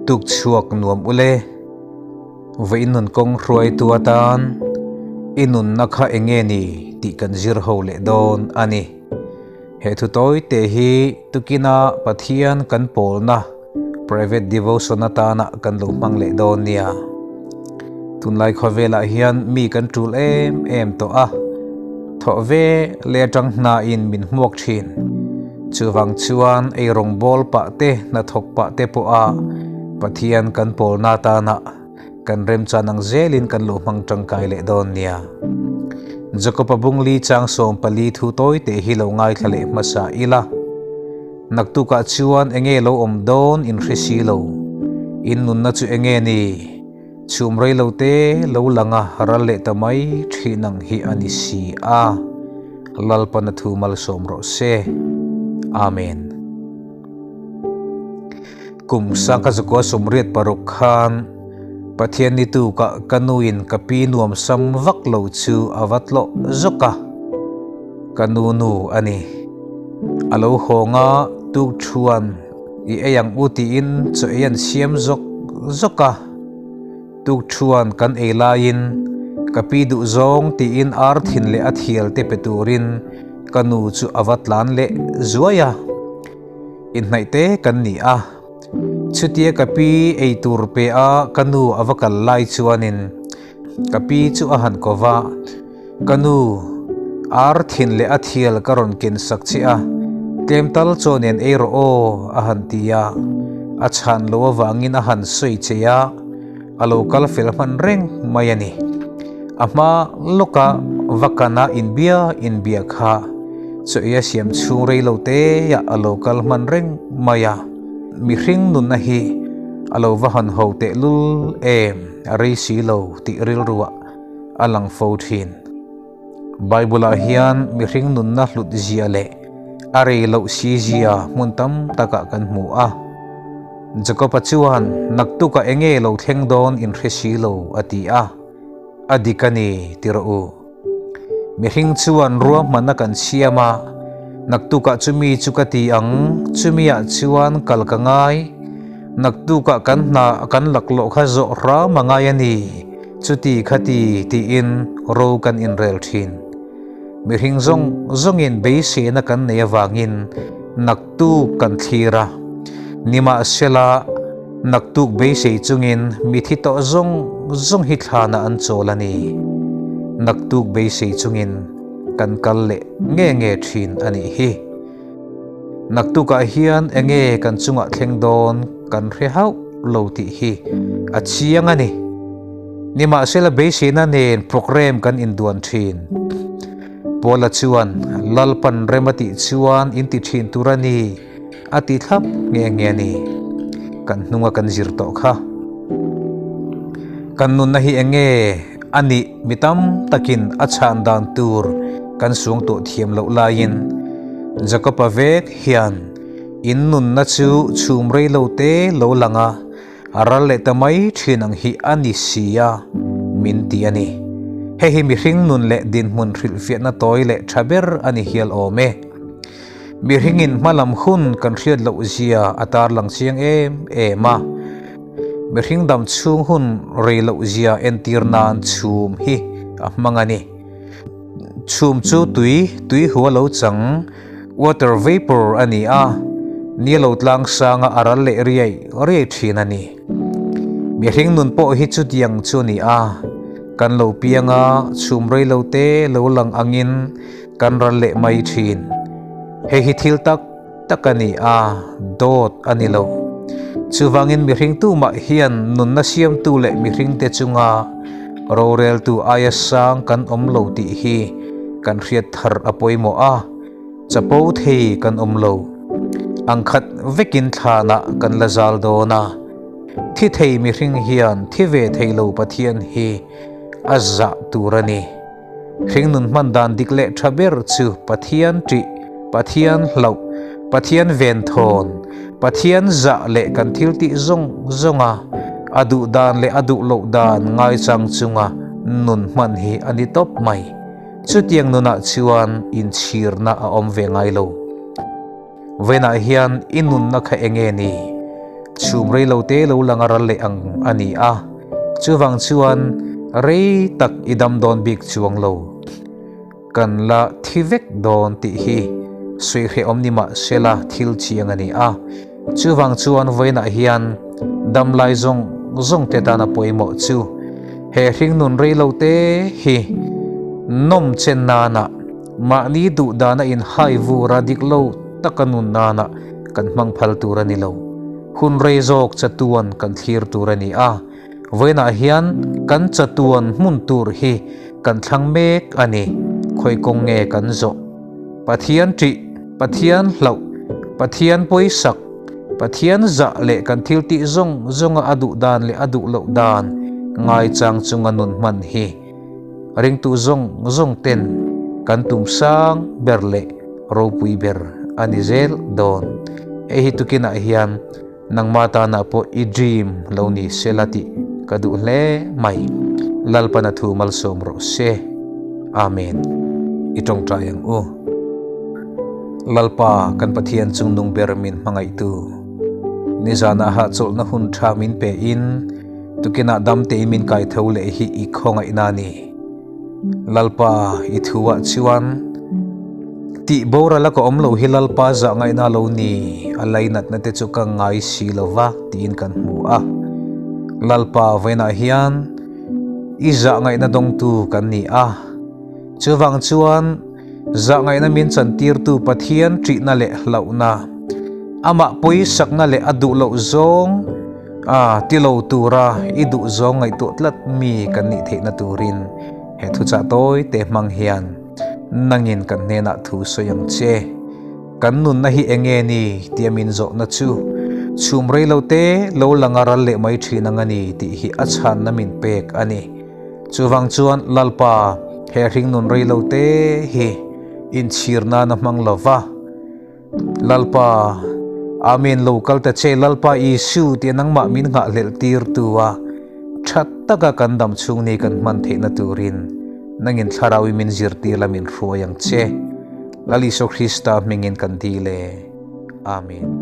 Tuk chhuak nuam ule. Vawiin nun kawng hruaitu atan i nunna kha enge ni tih kan zir ho leh dawn a ni. He thu tawi te hi tukina Pathian kan pawlna private devotion atana kan lo hmang leh dawn nia. Tunlai khawvelah hian mi kan tul em em tawh a, thawh ve leh atang hnain min hmuak thin. Chuvang chuan eirawng bawl pah te, hnathawk pah te pawha Pathian kan pawlna atana kan remchan ang zelin kan lo hmang tangkai leh dawn nia. Jakob-a bungli chang 14 thu tawi teh hi lo ngaithla leh hmasa ila. Naktukah chuan enge lo awm dawn in hre si lo. In nunna chu enge ni? Chhum rei lo te lo langa ral leh ta mai thin ang hi a ni si a. Lalpana thu malsawm rawh se. Amen. Kum sangkhat zakua 86 khan Pathian ni tukah ka nuin ka pi nuam sam vak lo chu a va tlawh zawk a. Ka nu nu a ni. A lo hawng a, tuk thuan i ei ang u tiin chaw ei an siam zawk zawk a. Tuk thuan kan ei laiin ka pi duh zawng tiin ar thin leh a thial te pe turin ka nu chu a va tlan leh zuai a. Inhnaih te kan ni a. Chutia ka pi ei tur pe a ka nu a va kal lai chuanin ka pi chu a han ko va, Ka nu, ar thin leh a thial ka rawn ken sak che a, tlem tal chaw nen ei rawh aw a han ti a, a chhan lo avangin a han sawi che a, a lo kal fel hman reng mai a ni. A hma lawka va kana inbia inbia kha chaw ei a siam chhung rei lo te ah a lo kal hman reng mai a, mihring nunna hi a lo va han ho tehlul em a rei si lo tih rilruah a lang fo thin. Bible-ah hian mihring nunna hlut zia leh a rei loh si zia hmun tam takah kan hmu a. Jakob-a chuan, Naktukah eng nge lo thleng dawn in hre si lo, a ti a. A dik a ni, ti rawh u. Mihring chuan ruahmanna kan siam a, Naktukah chumi chu ka ti ang, chumiah chuan kal ka ngai. Naktukah kan hna kan laklawh kha zawh hram a ngai a ni, chuti khati tiin ro kan inrel thin. Mihring zawng zawngin beiseina kan nei avangin naktuk kan thlir a, nimahsela naktuk beisei chungin mithi tawh zawng zawng hi thlanah an chawl a ni. Naktuk beisei chungin kan kal leh nge nge thin a nih hi. Naktukah hian enge kan chungah thleng dawn kan hre hauh lo tih hi a chiang a ni. Nimahsela beiseina nen programme kan induan thin. Paula chuan, Lalpan rem a tih chuan in ti thin tur a ni, a ti thlap nghe nghe a ni. Kan hnunga kan zir tawh kha. Kan nunna hi eng nge a nih mi tam takin a chhan dan tur kan suang tawh thiam loh laiin Jakob-a vek hian in nunna chu chhum rei lo te lo lang a, A ral leh ta mai thin ang hi a ni si a, min ti a ni. Hei hi mihring nun leh dinhmun hrilhfiahna tawi leh tha ber a ni hial awm e. Mihringin hmalam hun kan hriat loh zia a tarlang chiang em em a. Mihring dam chhung hun rei loh zia entir nan chhum hi a hmang a ni. Chhum chu tui, tui hua lo chang, water vapour, a ni a, ni lo tlang sanga a ral leh riai riai thin a ni. Mihring nun pawh hi chutiang chu a ni a, kan lo piang a, chhum rei lo te lo lang angin kan ral leh mai thin. Hei hi thil tak tak a ni a, dawt a ni lo. Chuvangin mihring tumah hian nunna siamtu leh mihringte chunga roreltu aia sang kan awm lo tih hi kan hriat thar a pawimawh a, chapo thei kan awm lo. Ang khat vekin thlanah kan la zal dawn a, thi thei mihring hian thi ve thei lo Pathian hi a zah tur a ni. Hringnun hman dan dik leh tha ber chu Pathian ṭih, Pathian hlauh, Pathian venthawn, Pathian zah leh kan thil tih zawng zawnga a duh dan leh a duh loh dan ngaichang chunga nun hman hi a ni tawp mai. Chutiang nunah chuan inchhirna a awm ve ngai lo. Vawiinah hian i nunna kha eng nge ni? Chhum rei lo te lo lang a ral leh ang a ni a, chuvang chuan rei tak i dam dawn bik chuang lo. Kan la thi vek dawn tih hi sawi hrehawm ni mah sela thil chiang a ni a, chuvang chuan vawiinah hian damlai zawng zawng te tana pawimawh chu he hringnun rei lo te hi nawm chen nana mahni duh dana inhai vur a dik lo taka nun nana kan hmang phal tur a ni lo. Hun rei zawk chatuan kan thlir tur a ni a. Vawiinah hian kan chatuan hmun tur hi kan thlang mek a ni, khawi kawng nge kan zawh? Pathian ṭih, Pathian hlauh, Pathian pawisak, Pathian zah leh kan thil tih zawng zawnga a duh dan leh a duh loh dan ngaichang chunga nun hman hi ringtu zawng zawng ten kan tum sang ber leh ropui ber a ni zel dawn. Hei hi tukinah hian Nangmah tanah pawh i dream lo ni sela tih ka duh hle mai. Lalpan a thu malsawm rawh se. Amen. I tawngtai ang u. Lalpa kan Pathian chungnung ber min hmangaihtu. Nizanah hahchawlhna hun tha min pe in tukinah dam tein min kai tho leh hi i khawngaihna a ni. Lalpa i thu ah chuan tih boral a ka awm lo hi Lalpa zah ngaihna lo ni, a lainatna te chu ka ngai si lo va tiin kan hmu a. Lalpa vawiinah hian i zah ngaihna dawngtu kan ni a, chuvang chuan zah ngaihna min chantirtu Pathian ṭihna leh hlauhna, amah pawisakna leh a duh loh zawng, A, ti lo tura i duh zawng ngaihtuah tlat mi kan nih theihna turin he thuchah tawi te hmang hian nangin kan hnenah thu sawi ang che. Kan nunna hi eng nge ni tia min zawhna chu chhum rei lo te lo lang a ral leh mai thin ang a ni tih hi a chhanna min pek a ni. Chuvang chuan Lalpa he hringnun rei lo te hi inchhir nana hmang lo va, Lalpa, Amen lo kal ta che Lalpa Isu tia nangmah min nghahhlelh tir tu a, tha taka kan dam chhung ni kan hman theihna turin nangin thlarau i min zirtir la min hruai ang che. Lal Isu Krista hmingin kan dil e. Amen.